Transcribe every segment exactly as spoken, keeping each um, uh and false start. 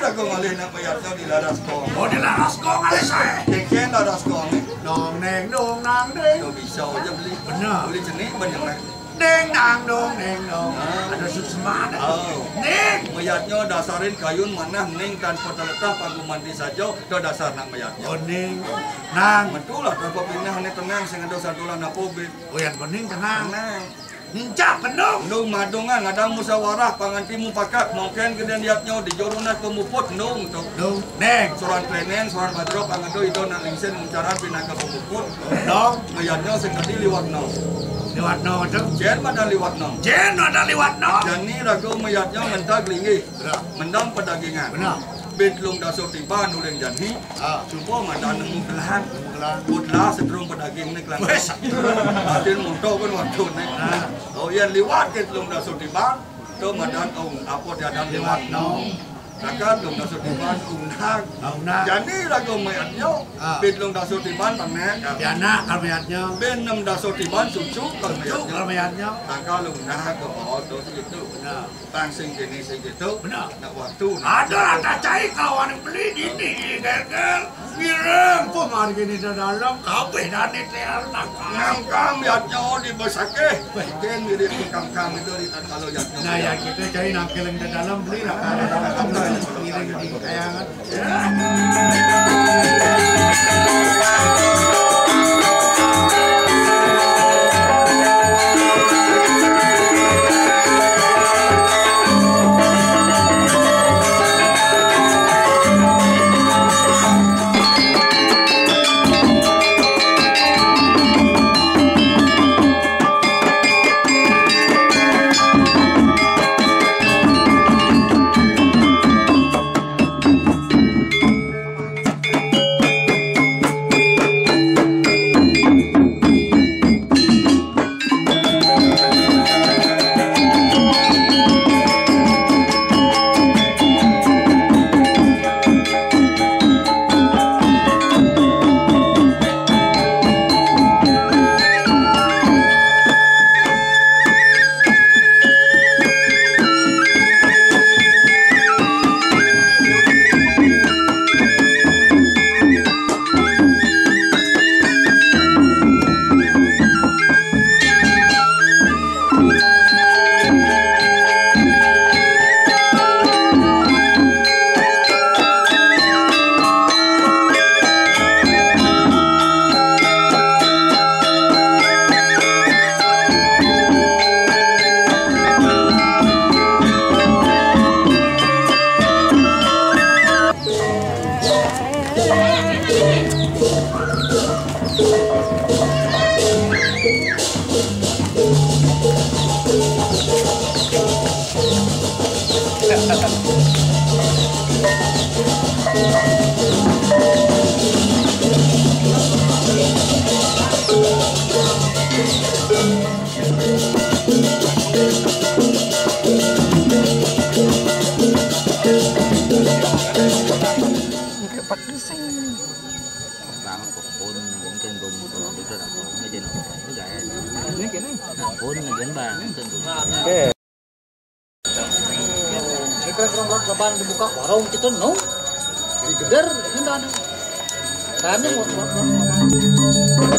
Aku ngalih nak mayatnya di laras kong. Oh, di laras kong ngalih saya. Dengken laras kong ni. Dong deng dong nang deng. Tuh bisa aja beli. Bener. Beli jenih banyak lah. Deng dang dong deng dong. Ah. Ada susma ada. Oh. Ning. Mayatnya dasarin kayun manah ning tanpa terletak pagumanti saja. Itu dasar nak mayatnya. Oh, ning. Nang. Betul lah, tanpa pindah ni tenang, sing ada satu lah napo, Bin. Oh, yang penting tenang. Tenang. Encak, Endung. Endung madungan, ngadang musyawarah, panganti mupakat, mungkin gedén yatnya, di joruna pemuput, Endung, tu. Endung, neng. Suran kleneng, suran bajro, pangedo, ido, nak lingsin, nguncaran, pinaka pemuput. Endung. Mayatnya sekadi liwat no. Liwat no, tu. Jén madan liwat no. Jén madan liwat no. Jani raga mayatnya mentag linggih. Benar. Mendam pedagingan. Benar. Bit lung daso tiban uling jani. Ah. Cuba madan nemu gelah. Nemu gelah. Butlah sedrung pedaging ni kelang. Wes. Adin muntah pun waktu ni. Ah. Oh, yang liwat ke lung daso tiban. Tu madan ung, apa tiada liwat no. Takkan lung daso tiban ung nak. Ung nak. Jani raga mayatnya. Ah. Bit lung daso tiban panek. Pianak kalau mayatnya. Bit enam daso tiban cucu kalau mayatnya. Cucu kalau mayatnya. Takkan lung nak ke bawah tu segitu. Benar. Tang sing kene sing gitu. Benar. Nak waktu. Ada lah tak cai kawan beli dini, gel-gel. Ngiring pun hari kene dah dalam, kabeh dah ni tiar tak. Ngangkang yatnya di besakeh. Bikin diri kangkang itu di tan kalau yatnya. Nah, ya kita cari nangkil yang dah dalam beli lah. Ngiring di kayangan. Bang, kebun, mungkin gum, gum, itu dah, itu gaya. Kebun, mungkin bang, itu. Oke. Kita orang lebaran dibuka warung kita, no. Digeder, ini nggak ada. Tanya mau, mau, mau, mau.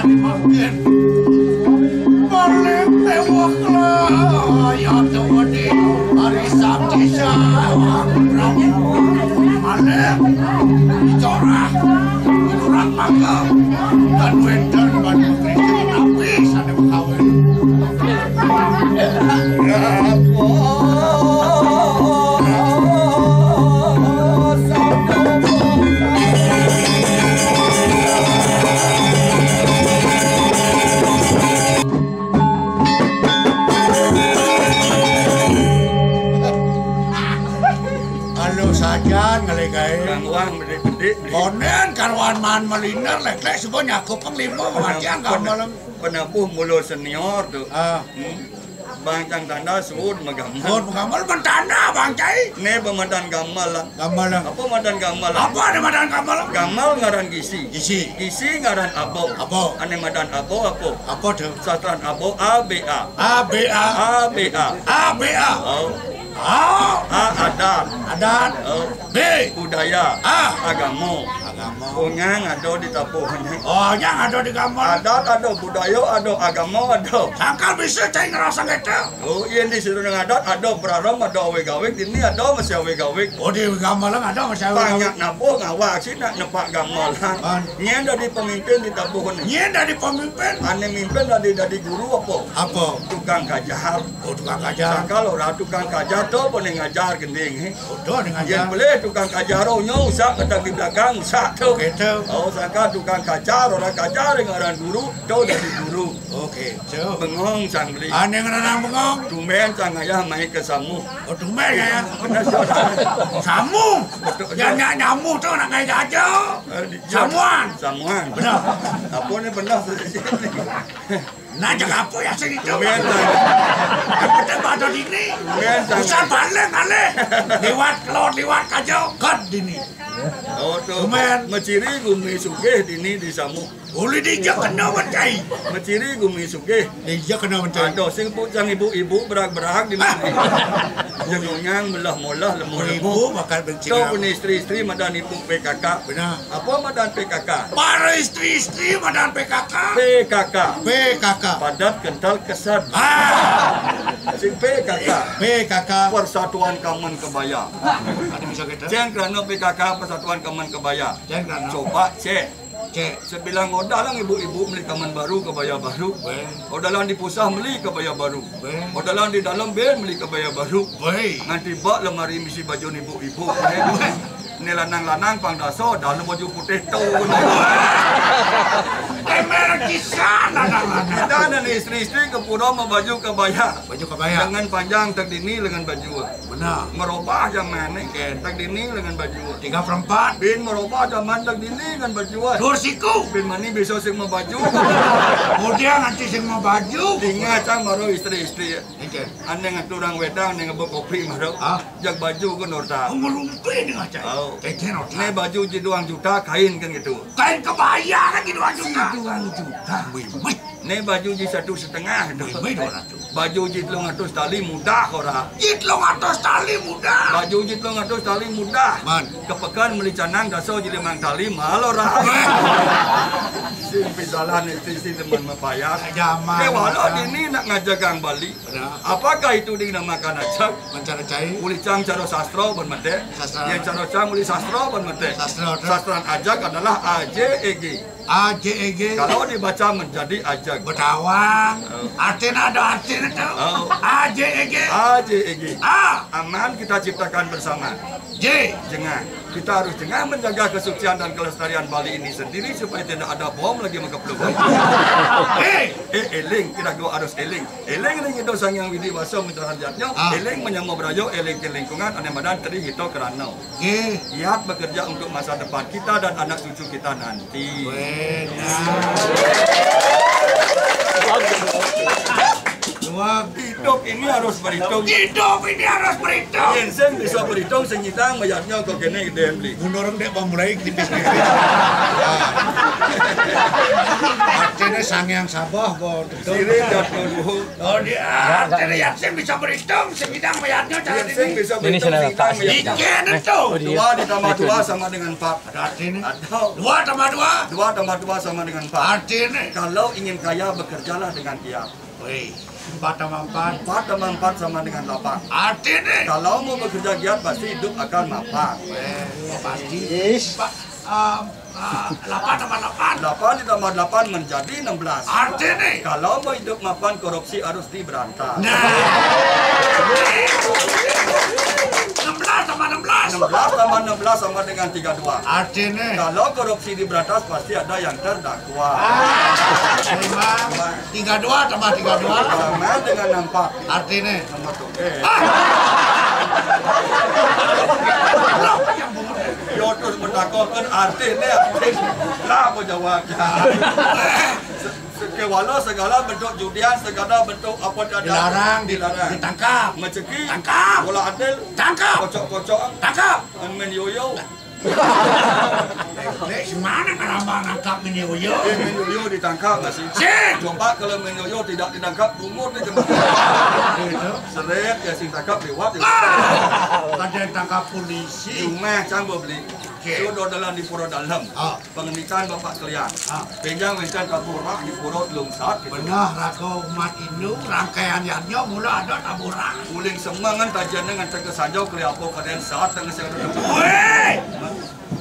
Mangkin paling mewah lah, ya tuwani, hari Sabti sawang Prabu. Malih dicorah, dicorah mangga, dan wénten ban Kristus napi sané makawin. Halo sajan ngalih gaé. Kang Wang bedik-bedik. Konen karuan maan meliner, lék-lék suba nyakup panglima, pengajian gamel. Penabuh mula senior tu. Ah. Hmm. Bang cang tanda suud magamel. Suud magamel, mentanda, Bang Cai. Né ba madan gamel lah. Gamel lah. Apa madan gamel lah? Apa ada madan gamel lah? Gamel ngaran gisi. Gisi. Gisi ngaran aba. Aba. Ané madan aba apa? Apa tu? Sastran aba A B A. A B A. A B A. A B A. Oh. Oh. A adat. Adat. Oh. B. Budaya. A. Agama. Agama. Oh, nyang ada di tabuh né. Oh, nyang ada di gamel. Adat ada, budaya ada, agama ada. Sangkal bisa cai ngerasa gitu. Oh, yén di sira ngadat ada berarem, ada awig-awig, dini ada masih awig-awig. Oh, di gamelan ada masih awig-awig. Banyak nabuh ngawak sih nak nepak gamelan. Kan. Nyén dadi pemimpin di tabuh né. Nyén dadi pemimpin. Ané mimpin dadi, dadi guru apa? Apa? Tukang kajar. Oh, tukang kajar. Sangkal ora tukang kajar to, apa né ngajar gending, hé? Oh, to né ngajar. Yén pelih tukang kajar, oh, nyo usak ngedag di belakang, usak to. Gitu. Oh, sangkal tukang kajar, ora kajar ngaran guru, to dadi guru. Oke, cuk. Bengong cang beli. Ané ngeranang bengong. Tumben cang ayah main ke samu. Oh, tumben ya. Bener, saudara. Samu. Betul, ya, betul. Nyak nyamu tuh nak ngajar aja. Eh, di-, samuan. Samuan. Bener. Apa nih bener? Nah, jak apa ya sing itu? Tumben, cang. Kita pada dini. Tumben, cang. Usah balik, balik. Liwat kelot, liwat kajo, kat dini. Oh, tuh. Tumben. Meciri gumi sugih dini di samu. Uli dija kena mencai. Meciri gumi sugih. Dija kena mencai. Aduh, sing bu-, sang ibu-ibu berag-berag di mana? Jengonyang melah-molah lemur-lemur. Ibu bakal benci. Kau punya istri-istri madan ibu P K K. Benar. Apa madan P K K? Para istri-istri madan P K K. P K K. P K K. Padat kental kesan. Ah. Sing P K K. P K K. Persatuan Kamen Kebaya. Ada bisa kita. Ceng kerana P K K Persatuan Kamen Kebaya. Ceng kerana. Coba cek. Cek. Sebilang odah lang ibu-ibu meli kamen baru, kebaya baru. Weh. Odah lang di pusah meli kebaya baru. Weh. Odah lang di dalam bin meli kebaya baru. Weh. Nganti bak lemari misi baju ibu-ibu. Weh. Ni lanang-lanang pang daso, dalam baju putih tu. Emer kisah lanang-lanang. Kita ni istri-istri ke pura mau baju kebaya. Baju kebaya. Lengan panjang tak dini lengan baju. Benar. Merubah zaman ni. Okey. Tak dini lengan baju. Tiga perempat. Bin merubah zaman tak dini lengan baju. Dur siku. Bin mani bisa sing mau baju. Kemudian nanti sing mau baju. Ingat cang baru istri-istri. Okey. Ane ngatur orang wedang ni ngebuk kopi baru. Ah. Jak baju ke norta. Merumpi dengan cai. Oh. Kece norta. Ni baju jiduang juta kain kan gitu. Kain kebaya kan jiduang juta. Jiduang juta. Wih, wih. Ni baju ji satu setengah tu. Wih, wih, dua ratus. Baju ji telung atus tali mudah ora. Ji telung atus tali mudah. Baju ji telung atus tali mudah. Man. Kepekan meli canang daso ji limang tali mahal ora. Simpi jalan itu isi teman mapayah. Zaman. Ke walau dini nak ngajar gang Bali. Benar. Apakah itu dinamakan ajak? Mencari cai. Uli cang caro sastra ban medek. Sastra. Yang caro cang uli sastra ban medek. Sastra, betul. Sastran ajak adalah A J E G. A J E G. Kalau dibaca menjadi ajak. Betawang. Oh. Artinya ada artinya tu. Oh. A J E G. A J E G. A. Aman kita ciptakan bersama. J. Jengah. Kita harus jengah menjaga kesucian dan kelestarian Bali ini sendiri supaya tidak ada bom lagi mengepluh. Eh. Eh, eling, kita gua harus eling. Eling ring Ida Sang Hyang Widi Wasa Mitra Jatnya, ah. Eling menyama beraya, eling ke lingkungan, ane madan teri hito kerana. Okey. Giat bekerja untuk masa depan kita dan anak cucu kita nanti. Weh, nah. Luar. Hidup ini harus berhitung. Hidup ini harus berhitung. Yen sing bisa berhitung, sing nyidang mayatnya kok kene gede beli. Mun orang dek pamulai tipis-tipis. Nah. Artinya Sang Hyang Sabah, bo, betul. Sirip jatuh dulu. Oh, dia, ah, Yasin bisa berhitung, sing idang mayatnya cara ini. Sing bisa berhitung, sing idang mayatnya. Dikit itu. Dua ditambah dua sama dengan empat. Artinya? Atau dua tambah dua? Dua tambah dua sama dengan empat. Artinya? Kalau ingin kaya, bekerjalah dengan giat. Wih, empat tambah empat. Empat tambah empat sama dengan delapan. Artinya? Kalau mau bekerja giat, pasti hidup akan mapan. Eh, oh, pasti. Empat, ah, ah, delapan tambah delapan. Delapan ditambah delapan menjadi enam belas. Artinya? Kalau mau hidup mapan, korupsi harus diberantas. Nah. Enam belas tambah enam belas. Enam belas tambah enam belas sama dengan tiga dua. Artinya? Kalau korupsi diberantas, pasti ada yang terdakwa. Wah. Memang. Tiga dua tambah tiga dua. Sama dengan empat. Artinya? Nomor tunggal. Ah! Yo, terus bertakwa kan artinya, artinya. Lah, mau jawab. Se-, se-, kewala segala bentuk judian, segala bentuk apa tak ada. Dilarang, di-, dilarang. Ditangkap. Meceki. Tangkap. Bola adil. Tangkap. Kocok-kocok. Tangkap. Main yoyo. Nek, si mana ngerambah nangkap main yoyo? Eh, main yoyo ditangkap nggak sih? Sih. Coba kalau main yoyo tidak ditangkap, bungut nih jemaah. Gitu. Seret, ya sing tangkap lewat. Ah! Ada yang tangkap polisi. Cuma cang beli. Oke. Sudah dalam di Pura Dalam. Ah. Pengendikan Bapak sekalian. Ah. Benjang wénten taburak di pura Telung Saat gitu. Beneh raga umat Hindu, rangkaian yadnya mula ada taburak. Uling semengan tajeneng ngantek ke sanjau kali apa kadén saat tengah sing ada. Wéh!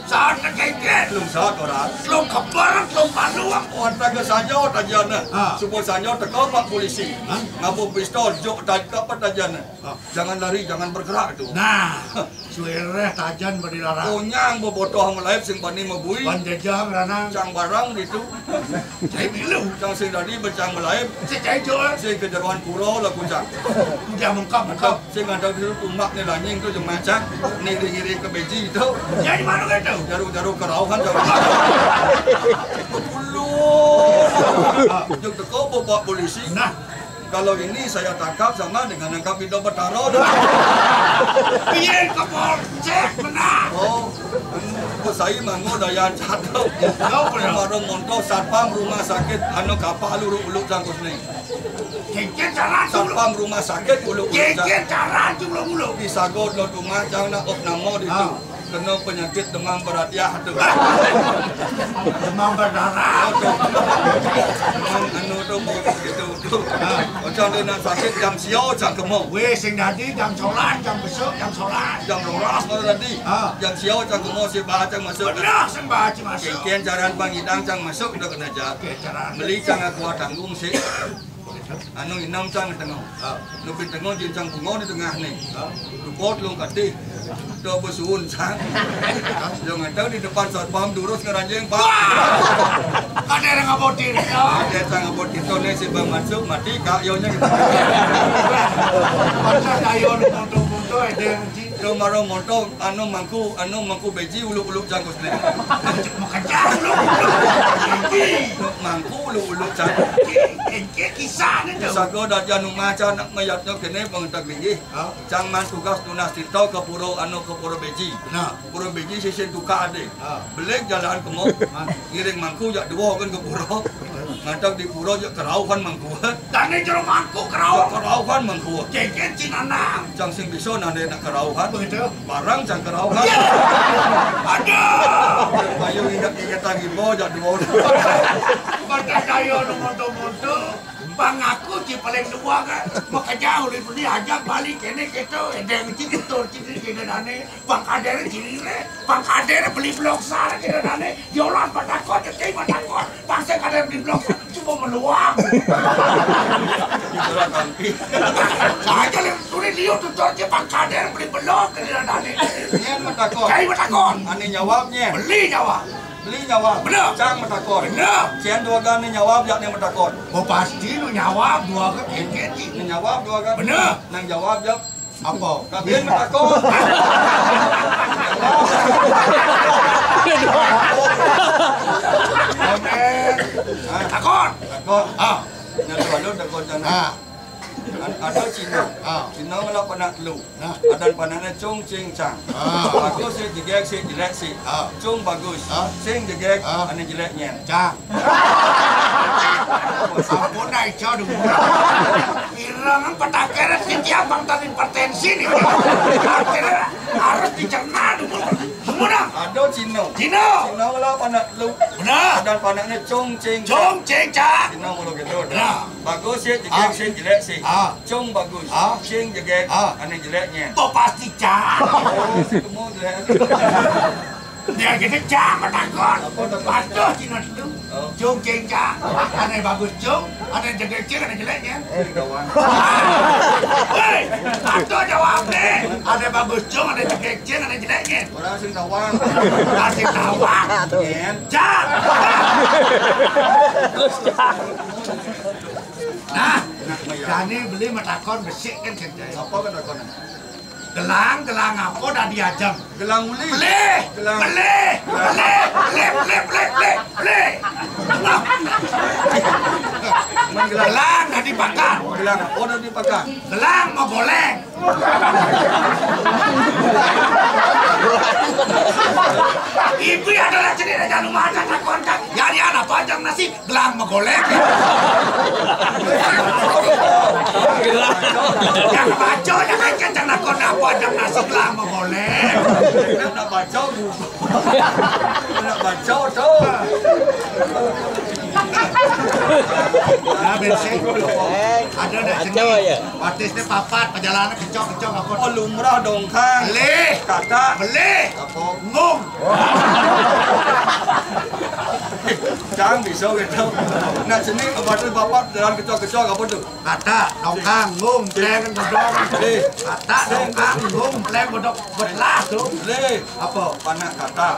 Saat tekengkek. Telung Saat ora. Telung keber, telung palu. Ngantek ke sanjau tajeneng. Ah. Subuh sanjau teka Pak polisi. Hah? Ngabuk pistol, juk taj-, apa tajeneng. Ah. Jangan lari, jangan bergerak itu. Nah. Suéréh tajen bani larang. Onyang bobotoh malaib sing bani mabui. Ban jejeh ranang. Cang barang ditu. Cai milu. Cang sing dadi becang malaib. Sing cai jol. Sing ka jeroan pura laku cang. Udah mengkap, mengkap. Sing ada ditu tumbak né lanying tu jemah cang. Ngiri-ngiri ka béji tu. Jadi mana gitu? Jaru-jaru karauhan jaru. Bulu. Juk teko bapak polisi. Nah. Kalau ini saya tangkap sama dengan nangkap Indo Betara dah. Piye ke polsek benar? Oh, anu, saya manggo daya catet. Kau pernah? Warung Monto, satpam rumah sakit, anu kapal luruk-uluk jangkus nih. Kengkén cara tu. Satpam rumah sakit uluk-uluk. Kengkén cara tu uluk-uluk. Di sago dot rumah jangan nak op nama di tu. Ah. Kena penyakit demam beradiah tu. Demam berdarah. Oh, tu. Demam anu tu, gitu tu. Ha. Macam dia nak sakit jam siau, jam kemo. Weh, sing dadi jam solat, jam besok, jam solat. Jam roras baru tadi. Ha. Jam siau, jam kemo, si bah, jam masuk. Benar, sing bah, jam masuk. Kengkén caran pangidang, jam masuk, udah kena jam. Okey, caran. Beli cang aku tanggung sih. Anu inam cang tengah. Ha. Lebih tengah jin cang bunga di tengah ni. Ha. Luput lung katih. Dah bersuun cang. Yang ada di depan satpam durus ngeranjing, Pak. Wah! Ada orang ngabot diri, ya? Ada cang ngabot kita ni si Bang Mansur mati, Kak, yonya gitu. Macam kayu ni, motor-motor, ada yang Anu marong montong, anu mangku, anu mangku béji uluk-uluk jangkus ni. Makanya uluk-uluk. Mangku uluk-uluk jangkus. Engké kisah ni tu. Sago dajan umah cang nak mayatnya kéné pengentak linggih. Ha? Cang man tugas tunas tito ke pura anu ke pura béji. Nah. Pura béji sisin tukar deh. Ha. Belik jalan kemo. Ha. Ngiring mangku jak dua kan ke pura. Ngantak di pura jak kerauhan mangku. Dani jero mangku kerauh. Jak kerauhan mangku. Kengkén cinanang. Cang sing bisa nandé nak kerauhan. Begitu. Barang cang kerauhan. Ya. Ada. Payu ingat-ingat lagi bo jak dua. Pada daya nu monto-monto. Bang aku ci paling dua kan. Makanya ulih beli aja balik kéné kéto. Ada yang ci tutur ci kéné dani. Bang Kader ciri lé. Bang Kader beli blok sar kéné dani. Yolah batakon, ya, kayak batakon. Bang saya Kader beli blok sar, cuma meluang. Itulah tampi. Saya lihat sulit liu tuh, tuh, dia Bang Kader beli blok kéné dani. Nyén matakon. Kayak batakon. Ané nyawab nyén. Beli nyawab. Beli nyawab. Bener. Cang matakon. Bener. Cén dua gane nyawab, jak né matakon. Oh, pasti nu nyawab dua gane. Né nyawab dua gane. Bener. Nang jawab, jawab. Apa? Kabin matakon. Amin. Takon. Takon. Ah. Nang lalu takon sana. Ah. Ada Cina. Ah. Cina ngelak panak telu. Nah. Adan panaknya cung cing cang. Ah. Bagus sih, jegek sih, jelek sih. Ah. Cung bagus. Ah. Cing jegek, ah, ane jelek nyén. Cang. Ampun, dah, ijo dulu. Ireng petakeret sing tiap bang tadi hipertensi nih. Akhirnya harus dicerna dulu. Semua dah. Ada Cina. Cina. Cina lah panak lu. Benar. Dan panaknya Cung Cing. Cung Cing Cak. Cina kalau gitu. Benar. Bagus sih, jegeg sih, jelek sih. Ah. Cung bagus. Ah. Cing jegeg. Ah. Aneh jeleknya. Kok pasti Cak? Oh, semua jelek. Dia gitu, Cak, aku takut. Apa takut? Patuh Cina itu. Oh. Cung Cing Cak. Aneh bagus Cung, aneh jegeg Cing, aneh jeleknya. Sing tawang. Hei, patuh jawab nih. Aneh bagus Cung, aneh jegeg Cing, aneh jeleknya. Orang sing tawang. Orang sing tawang. Nyen. Cak. Nah, jadi beli metakon besik kan kerja. Apa kan takon? Gelang, gelang apa dah diajak? Gelang uli. Beli, gelang. Beli, beli, beli, beli, beli, beli. Gelang dah dibakar. Gelang apa dah dibakar? Gelang mau goleng. Ibu adalah cerita jangan rumah ada takon kan. Ya dia apa ajak nasi? Gelang megolek. Gelang. Yang baca, yang kenceng nakon apa ada nasi gelang megolek. Nak baca, Bu. Nak baca, tu. Nah, bensin. Ada nak jenis. Batisnya papat, perjalanan kencok-kencok apa? Oh, lumrah dongkang. Leh. Kata. Beleh. Apa? Ngong. Cang bisa gitu. Nak seni ke batis papat jalan kecok-kecok apa tu? Kata, dongkang, ngong, pleng, bedong. Eh. Kata, dongkang, ngong, pleng, bedong, belah tu. Leh. Apa? Panak kata.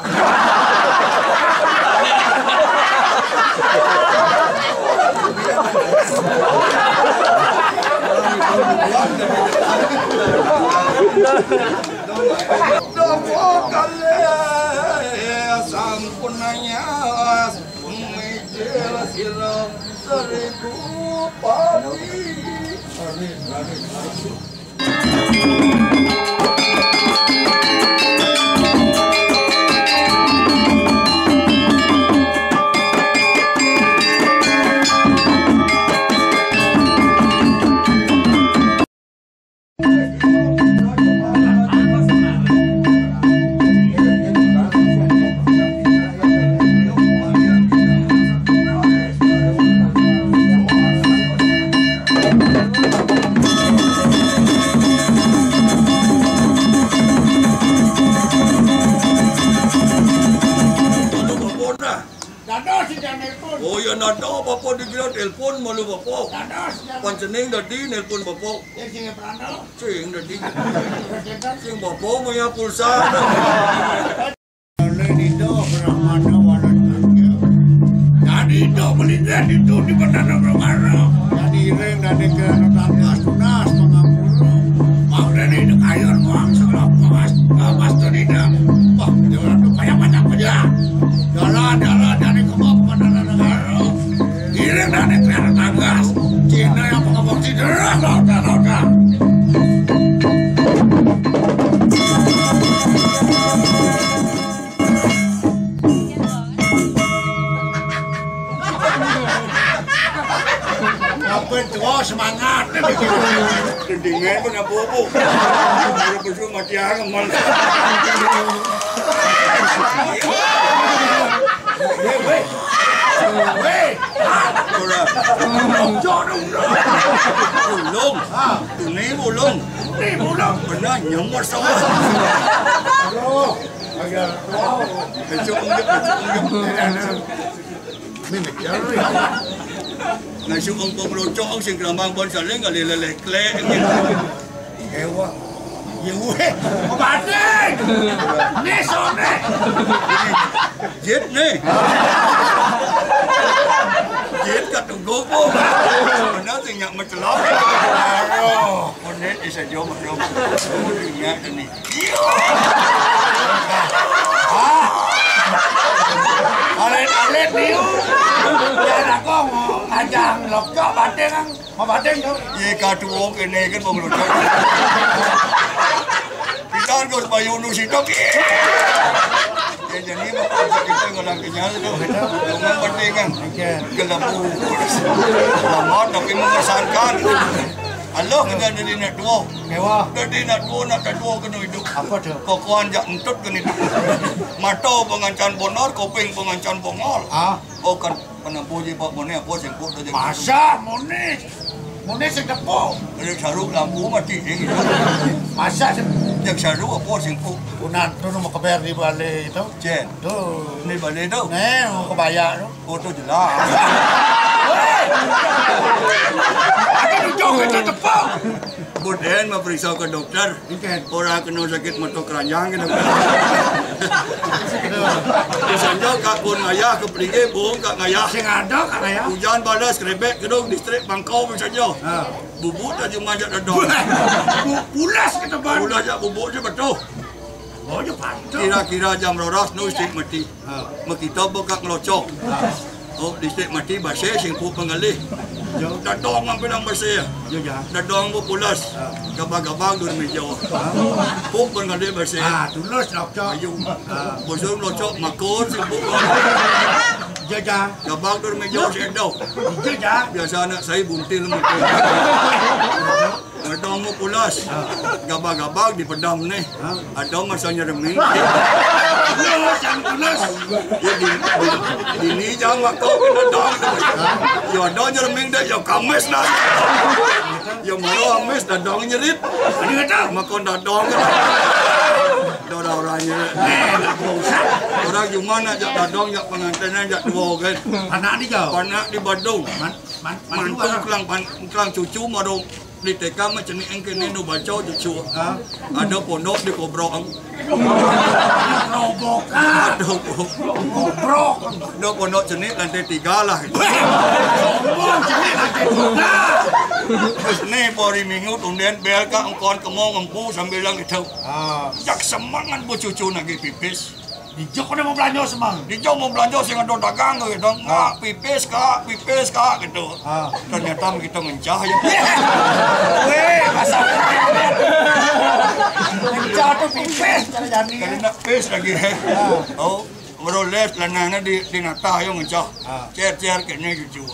Dongkang leh sampun nanya, pemijil sira seribu padi. Dados sing nelpon. Oh ya, nada apa-apa dikira telepon malu bapak. Dados sing nelpon. Pancening dadi nelpon bapak. Ya, sing peranda. Sing dadi. Sing bapak punya pulsa. Oleh Dido Brahmana Walan Karya. Jadi Dido melingkar itu di Perdana Brahmana. Jadi iring dari ke Notarkas tunas pengampura. Mau dari dekayon uang segala pas, pas tu tidak. Wah, jangan tu banyak-banyak saja. Jalan-jalan dari kebab Perdana Negara. Iring dari kereta tagas. Cina yang mengebom Cina. Lautan, lautan. Apa itu? Oh, semangat. Dindingnya pun apa-apa. Ada besok mati angeman. Weh, weh. Weh. Ora. Jodoh, jodoh. Ulung. Ah. Ini ulung. Ini ulung. Benar, nyemot sama. Aduh. Agak. Besok ungkep, besok ungkep. Ini mikir. Ngasuk ongkong locok, sing kerambang pon saling, kali leleh klek. Ewa. Ya weh, pembatik. Ni sone. Jit ni. Jit kat tunggu pun. Benar sing nyak mecelok. Aduh, konek isa jom, jom. Nyak ni. Ah. Alit-alit niu. Yan aku ngajang lokok batin ang mabatin tu. Ye katuo kene kan mau ngelucak. Kita harus bayunu sitok. Ya, jadi, apa kita ngolah kenyal tu? Jangan penting kan? Okey. Gelapu. Lama tapi mengesankan. Alah, kita dari nak tua. Mewah. Dari nak tua, nak tak tua kena hidup. Apa tu? Kokoan jak entut kena hidup. Mata pengancan bonar, kopeng pengancan bongol. Ah. Oh, kan. Penempuh je, Pak, moné apa sing puk tu, Jeng? Masa moné? Moné sing tepuk. Ada saru lampu mati, Jeng, itu. Masa sing Jak saru apa sing puk? Kunan tu nama keber di balai itu. Cen. Tu. Ni balai tu? Ni, mau kebaya tu. Oh, tu jelas. Ada duduk kita tepuk. Buden maperiksa ke dokter. Ikan. Orang kena sakit mata keranjang ke dokter. Disanjung kak pun ngayah ke pelinggih, burung kak ngayah. Sing ada kak ngayah. Hujan balas, kerebek gedung distrik Bangkau misalnya. Ha. Bubuk tak cuma jak dadong. Bu-, pulas kita baru. Pulas jak bubuk je betul. Oh, je pantau. Kira-kira jam roras nu distrik mati. Ha. Makita buka ngelocok. Ha. Oh, distrik mati basé sing pu pengalih. Yo. Dadong ampe nang basé. Yo, ya. Dadong bu pulas. Ha. Gabang-gabang dur meja. Ha. Pu pengalih basé. Ah, tulus locok. Ayu. Ha. Busur locok makur sing pu. Yo, ya. Gabang dur meja sing do. Yo, ya. Biasa anak saya buntil mungkin. Ada mau pulas. Ha. Gabag-gabag di pedam ni. Ha. Ada masa nyereming. Pulas, yang pulas. Ya, di, di, di ni jang waktu kena dong. Ha. Ya, ada nyereming deh, ya, kamis dah. Ya, malu amis, dah dong nyerit. Ada kata? Makan dah dong. Dah orang nyerit. Eh, tak usah. Orang gimana, jak dadong, jak pengantin, jak dua, kan? Anak ni kau? Anak di Badung. Man-, man-, mantu, mantu kelang, pan-, kelang cucu, maru. Di T K mah cenik engke ni nu baca cucu. Ha? Ada pondok di Kobrok. Kobrok. Ada po-, Kobrok. Ada pondok cenik lantai tiga lah. Sombong cenik lantai tiga. Ni hari Minggu tunden bel ka engkon kemo ngempu sambil lang itu. Ah. Jak semangat bu cucu nagi pipis. Dijok kena mau belanja semang. Dijok mau belanja sing ada dagang ke, dong. Ah. Kak, pipis, Kak, pipis, Kak, gitu. Ah. Ternyata begitu ngencah ya. Weh, masa ngencah tu pipis, cara jani. Kena nak pis lagi, eh. Ah. Oh, baru les lanangnya di, di nata, ayo ngencah. Ah. Cer-cer kena gitu.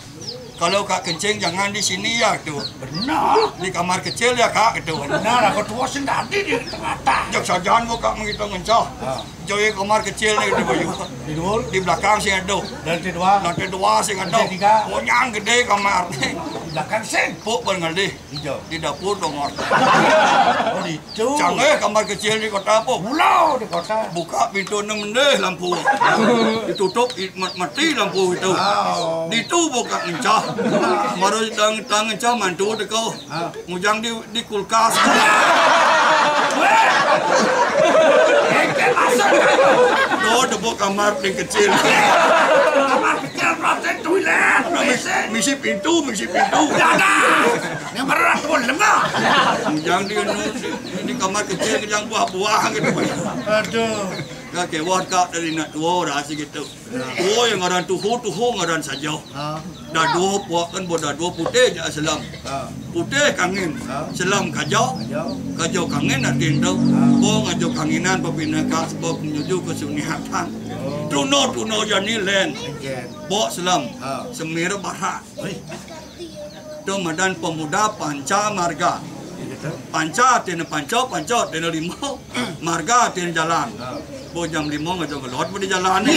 Kalau Kak kencing, jangan di sini ya, gitu. Benar. Di kamar kecil ya, Kak, gitu. Benar, aku tua sendiri di tengah-tengah. Jak sajan kok Kak begitu ngencah. Ah. Jauh kamar kecil ni, gitu, Bayu. Tidur. Di belakang sing ada. Lantai dua. Lantai dua sing ada. Lantai tiga. Konyang gede kamar ni. Di belakang sing. Pok berenggalih. Hijau. Di dapur dongor. Oh, di Tuh. Canggih kamar kecil di kota apa? Pulau di kota. Buka pintu nem deh lampu. Ditutup, i-, mat-, mati lampu itu. Oh. Ditu buka ngencah. Baru tang, tang ngencah mantu teko. Ah. Ngujang di, di kulkas. Weh. Engke masuk. Tuh, tepuk kamar paling kecil. Kamar kecil, toilet. Nah, misi, misi pintu, misi pintu. Dadah. Yang berat pun lemah. Ngujang di, di, di kamar kecil, ngujang buah-buah gitu. Aduh. Kak kewat kak dari nak tua orang si gitu. Oh, yang ngaran tuhu, tuhu ngaran saja. Ha. Dadua puak kan buat dadua putih je selam. Ha. Putih kangin. Ha. Selam kaja. Kaja. Kaja kangin arti tu. Ha. Bo ngaja kanginan pepinaka sebab menuju kesuniatan. Oh. Tuno, tuno jani len. Enggak. Bo selam. Ha. Semir barat. Oi. Tu madan pemuda panca marga. Iya, betul. Panca artinya panca, panca artinya lima. Marga artinya jalan. Ha. Bo jam lima ngaja ngelot bo di jalan ni.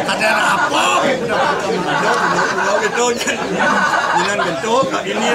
Ada apa? Ada, ada, ada gitu. Jangan bentuk kat ini.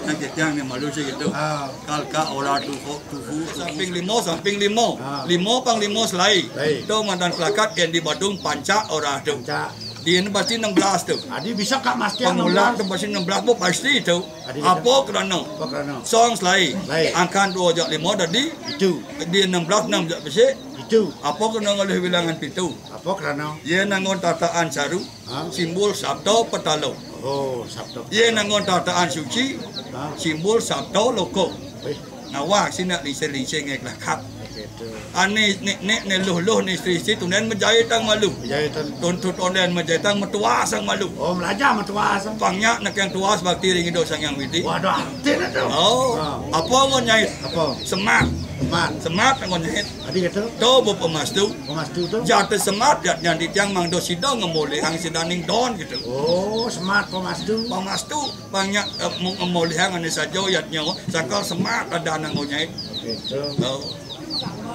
Nah, kita yang ni malu sih gitu. Ha. Kal ka orang tu kok tuhu, tuhu. Samping lima, samping lima. Ha. Lima pang lima selai. Baik. Tu madan kelakat yang di Badung panca orang tu. Panca. Dia ni pasti enam belas tu. Adi bisa kak mastian Pengulang enam belas. Tu pasti enam belas bu pasti tu. Adi bisa. Apa kerana? Apa kerana? Song selai. Selai. Angkan dua jak lima tadi. Itu. Dia enam belas, enam jak besik. Itu. Apa kena ngalih bilangan pitu? Apa kerana? Ia nangun tataan saru, ha? Simbol sabda petalo. Oh, sabda. Ia nangun tataan suci, ha? Simbol sabda loko. Eh. Ngawak sinak lingsir-lingsir ngai kelakat. Okey, tu. Ani nek nek ne luh luh ni isteri isteri tunden menjahit tang malu. Menjahit tang. Tuntut tunden menjahit tang metuas sang malu. Oh, melajar metuas sang. Pangnya nak yang tuas bakti ring hidup sang yang widi. Waduh, arti dah tu. Oh, ha. Apa mau nyait? Apa? Semak. Semat. Semat nggo nyait. Adi gitu. To bepemastu. Pemastu to. Jata semat jat nyan di tiang mangdo sida ngemolihang sidaning don gitu. Oh, semat pemastu. Pemastu banyak eh, mu- ngemolihang ane saja yat nyo. Sangkal semat ada anak nggo nyait. Gitu. Oh.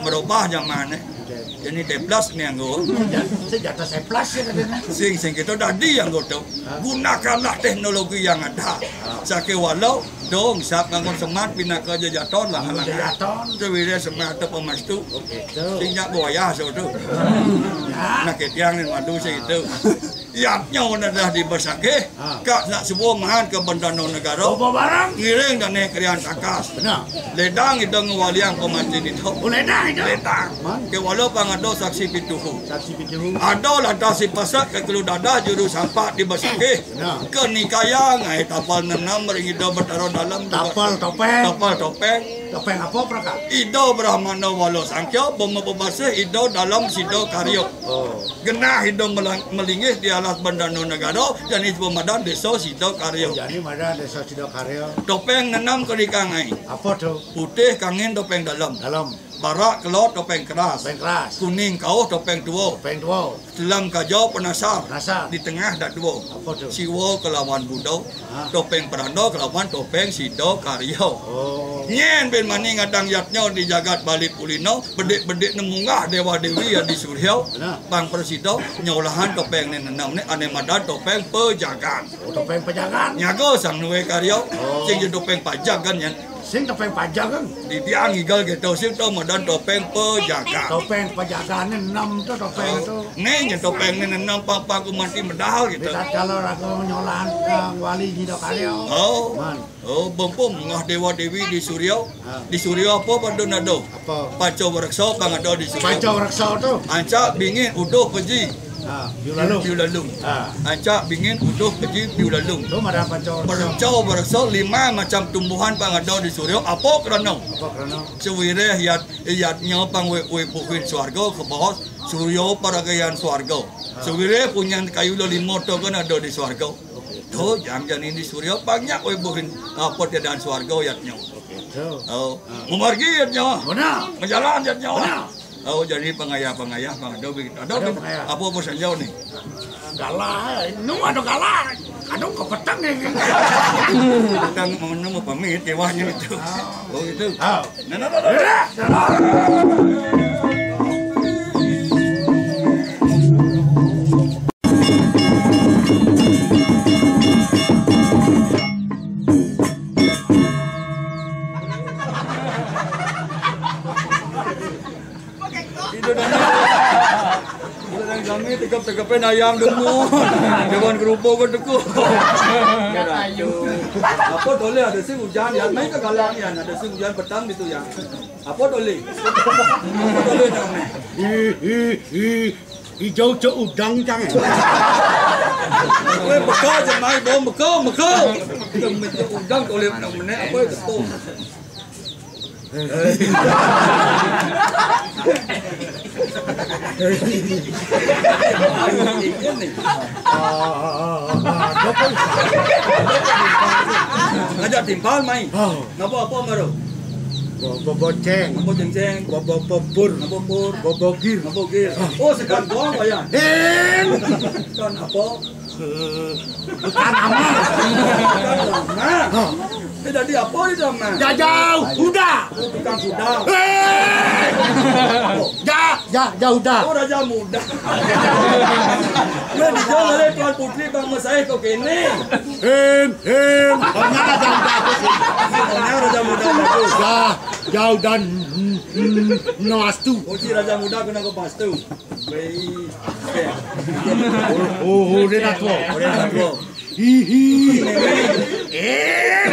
Merubah zaman eh. Jadi teplas ni anggo. Sejak, sejak tas eplas ya katanya. Sing sing kita dadi anggo tu. Gunakanlah teknologi yang ada. Sake walau dong sap nganggo semat pinaka jajaton lah alang. Jajaton. Cewire semat tu pemastu. Gitu. Sing jak buaya so tu. Nak ketiang ni madu sing itu. Yatnyo nadah di besakeh, kak nak subuh mahan ke Bendano Negara. Apa barang? Ngiring dan naik krian takas. Benar. Ledang itu ngewaliang pemancin itu. Oh, ledang itu? Ledang. Man? Ke walau pang ada saksi pituhu. Saksi pituhu. Ada lantas si pasak ke kelu dadah juru sampak di besakeh. Benar. Ke nikaya ngai tapal nenam ring ida betaro dalam. Tapal topeng. Tapal topeng. Topeng apa, Praka? Ida Brahmana Wala Sangkya, bema bebasih ida dalam sida karya. Oh. Genah ida melang- melinggih di alas Bendano Negara, jani pemadan desa sida karya. Jani madan desa sida karya. Topeng nenam ke nikah ngai. Apa tu? Putih kangin topeng dalam. Dalam. Barak kelot topeng keras. Topeng keras. Kuning kauh topeng tua. Topeng tua. Selam kaja penasar. Penasar. Di tengah dak dua. Apa tu? Siwa kelawan Buddha. Ha. Topeng peranda kelawan topeng sida karya. Oh. Nyen bin mani ngadang yatnya di jagat Bali Pulino, bedik-bedik ne munggah dewa dewi ya di surya. Nah. Pang persida nyolahan topeng ne nenam ne ane madan topeng pejagan. Oh, topeng pejagan. Nyaga sang nuwe karya, oh, sing je topeng pajagan nyen. Sing topeng pajagan. Di dia ngigal gitu sing to madan topeng pejagan. Topeng pejagan ne enam tu topeng tu. Ni je topeng ni enam papa ku mati medal gitu. Bisa kalau raga nyolahan kang wali nyido karya. Oh. Man. Oh, bempung ngah dewa dewi di surya. Ha. Di surya apa pada nado? Apa? Panca Waraksa pang ada di surya. Panca Waraksa tu. Ancak bingin uduh peji. Ha, biu lalung. Biu lalung. Ha. Ancak bingin uduh peji biu lalung. Tu madan Panca Waraksa. Panca Waraksa lima macam tumbuhan pang ada di surya. Apa kerana? Apa kerana? Sewireh yat yatnya pang we we puhin swarga ke bawah surya paragayan swarga. Ha. Sewireh punyan kayu lelima tu kan ada di swarga. Okey. Tu jam jani di surya banyak we buhin apa tiadaan swarga yatnya. Okey. Tu. Oh. Ha. Memargi yatnya. Benar. Menjalan yatnya. Benar. Oh, jadi pengayah-pengayah, Bang. Ada begitu. Ada. Ada begitu. Pengayah. Apa apa saja ni? Galah, eh. Nu ada galah. Aduh, kepetang ni. Petang mau nemu pamit, kewahnya itu. Ah. Oh, gitu. Ah. Nah, nah, nah, nah. Ida dan ida dan kami tegap-tegapin ayam dulu. Dewan kerupa ke tuku. Apa boleh ada sing hujan ya? Main ke galang ya, ada sing hujan petang gitu ya. Apa boleh? Apa boleh nak main? Ih, ih, ih. Ijau cek udang cang. Kowe beka je mai bom beka, beka. Kita mesti udang toleh nak menek apa itu? Ngajak timpal mai. Napa apa baru? Bo- Bobo ceng. Napa ceng-ceng? Bobo pobur. Napa pur? Bobo gir. Napa gir? Oh, sekan buang wayang. Heng. Kan apa? Eh, bukan ama. Kan lama. Hah. Eh, jadi apa itu lama? Jajau, kuda. Oh, tukang kuda. Hei. Ja, ja, ja udah. Oh, raja muda. Gue dijauh oleh Tuan Putri Bang Mesai kok kene. Him, him. Orangnya raja muda. Orangnya raja muda bagus. Ja, ja udah. Mm, mm, no astu. Kunci raja muda kena ke pastu. Baik. Oh, oh, oh, dia dah tua. Oh, dia dah tua. Hi, hi. Eh.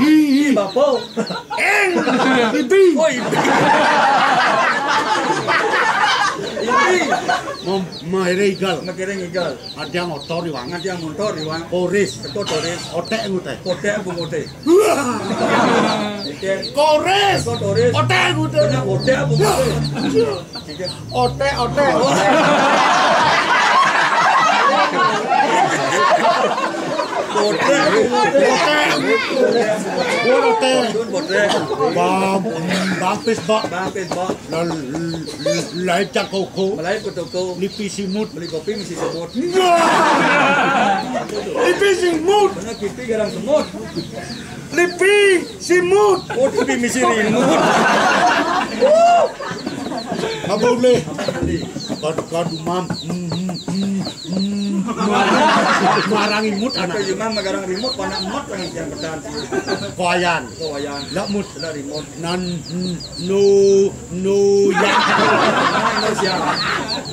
Hi, hi. Bapa. Eng. Ibi. Oh, ibi. Ibi. Mom, maire igal. Makiring igal. Ada motor iwang. Ada motor iwang. Koris. Betul koris. Otek ngute. Otek bu ngute. Wah. Oke. Koris. Betul koris. Otek ngute. Benar otek bu ngute. Oke. Otek, otek, otek. Otek, otek. Ora te. Bang, bang pis bak. Bang pis bak. Lai, lai, lai cang koko. Malai kotoko. Lipi simut. Beli kopi misi semut. Lipi simut. Mana kipi garang semut. Lipi simut. Oh, kipi misi rimut. Apa boleh? Kadu, kadu, mam. Hmm, hmm, hmm, hmm. Marang imut anak. Kayu mam magarang rimut, anak emot dengan siang petang. Kuayan. Kuayan. Lakmut. Lak rimut. Nan, hmm, no, no, ya. Nan, no, siang.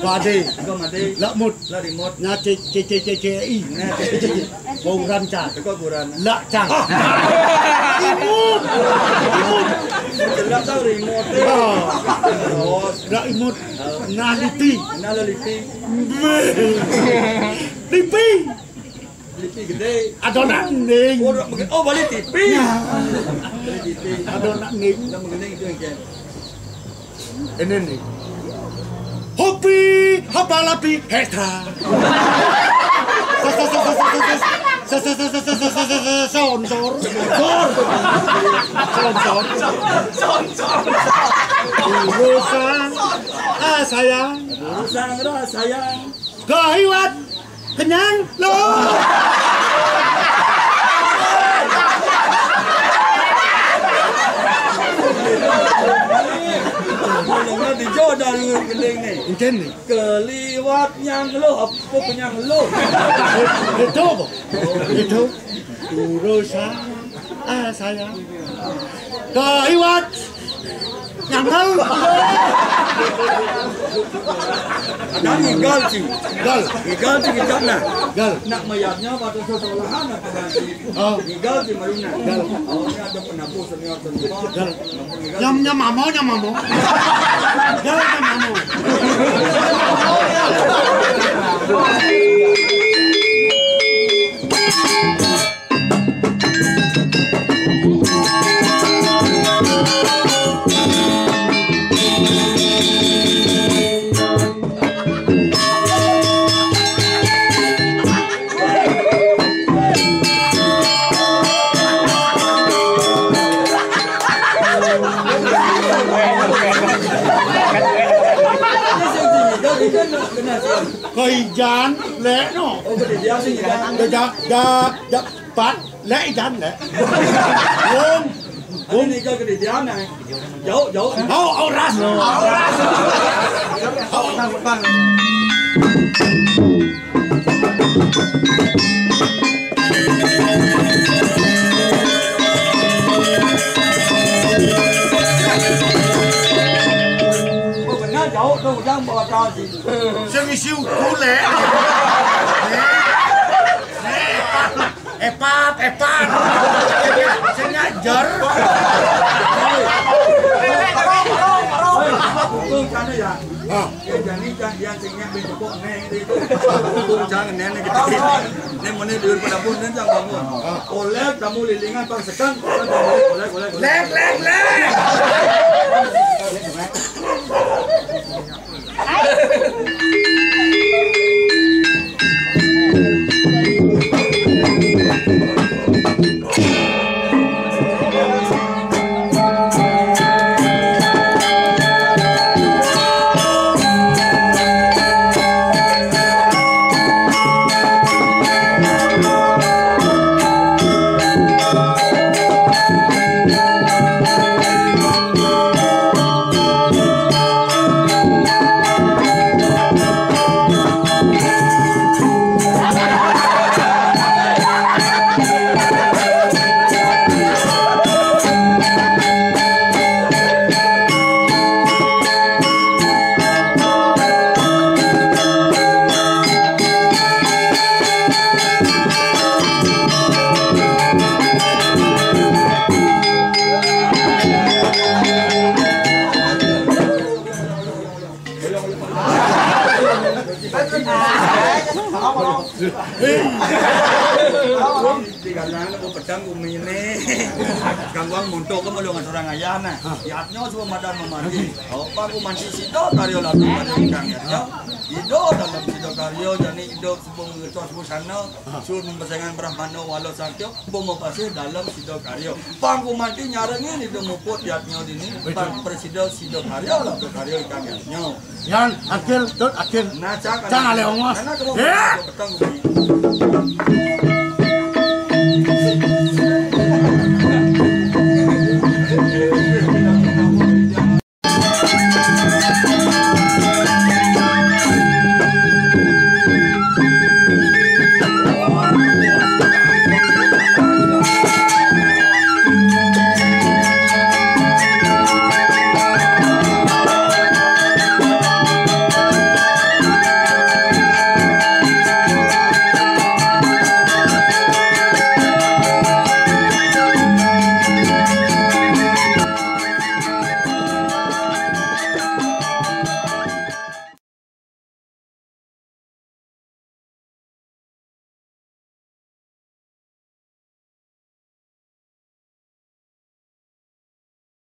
Pade. Kau mati. Lakmut. Lak rimut. Nya, ce, ce, ce, ce, ce, i. Nya, ce, ce, ce. Kuran ca. Teko kuran. Lak ca. Imut. Imut. Jelak tau rimut. Ah. Terus. Lak imut. Nah, lipi. Nah, lipi. Lipi. Lipi gede. Adonan ning. Oh, balik, oh, balik tipi. Nah. Balik tipi. Adonan ning. Dah mengening itu yang kian. Ini nih. Hopi, hapalapi, heta. Sponsor. Sponsor. Sponsor. Urusan, ah, sayang. Urusan, ah, sayang. Kahiwat. Kenyang lo. Mulanya di Jawa dari gending nih. Encen nih. Keliwat nyang lo, apa kenyang lo? Itu apa? Itu urusan, ah, saya. Kahiwat. Nyangkal. Ada ngigal ci. Gal. Ngigal ci kita nah. Gal. Nak mayatnya pada sesolahan apa nanti? Oh. Ngigal ci mayuna. Gal. Oh, ini ada penabuh senior senior. Gal. Nyam, nyam mamo, nyam mamo. Gal, nyam mamo. Kau ijan, lek no. Dah, dah, dah, dah. Pat, lek ijan, lek. Bung. Bung. Ini kau kena dia, nah. Jauh, jauh. Oh, oh, ras. Oh, ras. Oh, ras. Oh, benar, jauh tu, ujang bawa tahu sih. Sing isi uku, lek. Lek. Lek. Epat, epat. Sing nyajar. Hukum sana ya. Ah. Ya, jadi kan dia sing nyak bin tepuk neng itu. Hukum jangan neng gitu. Neng mana di depan dapur neng jangan bangun. Ah. Oleh kamu lilingan pas sekang, oleh, oleh, oleh. Lek, lek, lek. Di galang aku petang gumi ini. Gangguan montok kamu lu ngaturang ayah nah. Yatnyo suruh madan mamati. Oh, pang gumanti sida karya laku karya ikang yatnyo. Ido dalam sida karya jani ido subuh ngetos busana. Sur mempesengan Brahmana wala sakya. Bumapasih dalam sida karya. Pang gumanti nyarengin ido muput yatnyo dini. Pang presida sida karya laku karya ikang yatnyo. Yan, akil, tut, akil. Nah, cak. Cang alih ongos. Karena kamu petang gumi.